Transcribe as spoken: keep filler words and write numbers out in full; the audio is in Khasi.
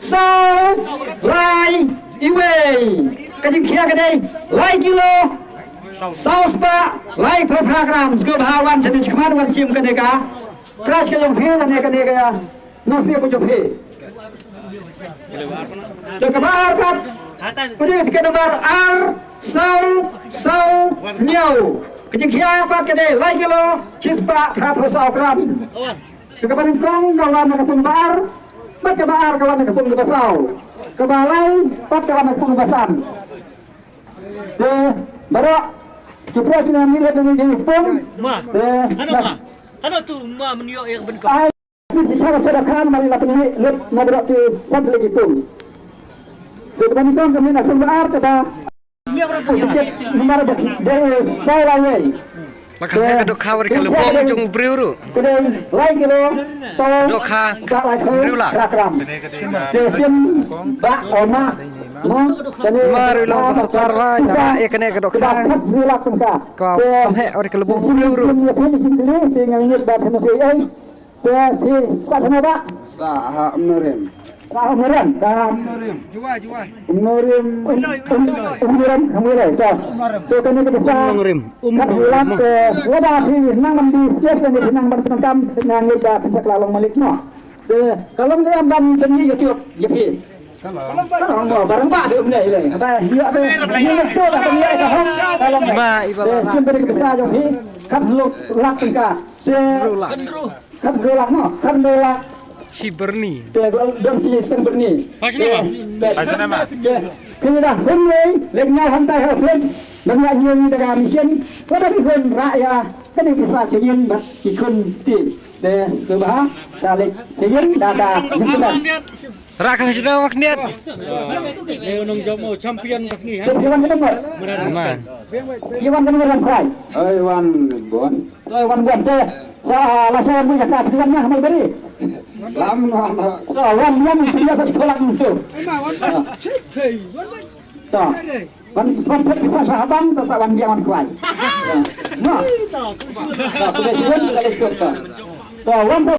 Saw lai iwei. Ka jingkhia ka dei lai kilo saw spah lai phew phra gram. Sngewbha wan sha dei shikmat wan shim kane ka crush ka jong phi lane kane ka nongsiep ka jong phi. Te kaba ar pat ka dei ka nombar ar saw saw hynñiew. Ka jingkhia pat ka dei lai kilo shi spah phra phew saw gram. Te kaba nyngkong ka wan na ka pung ba ar, bad kaba ar ka wan na ka pung ba saw. Kaba lai pat ka wan na ka pung ba san. Te baroh ki para ki nang ngi leh ngi pung. Ma. Te ano ma? Ano tu ma men ïoh ïa ka bynta? Ai, ni si sha ka da khan mari la pynleh lut na baroh ki san leh ki pung. Te kaba nyngkong ka mih na pung ba ar kaba Lak kane ka dohkha wat ka lubong jong u briew ruh. Dohkha u briew lak. Ma ruh long ba sorkar wa ïa kane ka dohkha. Ka kham heh wat ka lubong u briew ruh. Te phi kwah sha ma ba? Sa ha Umnorim. Sa ha Umnorim. Sa ha Umnorim. Juwai, juwai. Umnorim. Um, um, Umnorim, Umnorim. To. To kane ka dei sa. Umnorim. Kat Umnorim. Lak, eh, lada phi nang ban di sias kane phi nang ban pyndonkam nang leit da pynsak la long malik noh. Te ka long dei ban ban di ka tiok ïa phi. Ka long ba barang ba dei um lei lei. Ba ïa dei. Ïa to la ban ïa ka hok. Ka long. Ba iba. Te sim beri ka sa jong phi. Kat lok lak tyngka. Te. Hynriew lak. Khatphra lak mo, khatphra lak. Shi byrni. Te don shi seng byrni. Phai sha nama? Phai sha nama? Te phi da hun wei leit ngai hangtai ha phi. Ban ngai ngi da ka mission. Wa da phi hun rah ïa kane ki sa sha ïing bad ki khun ti. Te sngewbha da leit sha ïing da da. Rah ka sha nama khniat. Leo nong jam mo champion ka sngi ha. Te phi wan ka number. Ma. Phi wan ka number wan kai. Ai wan bon. Oi, wan wan te. Sa la sa wan ka sa wan na mal beri. Lam na na. Sa wan wan tu ya sa sekolah tu. Wan wan. Sa wan wan sa sa abang sa wan dia wan kuai. No. Sa tu dia wan ka le sa. Sa wan tu.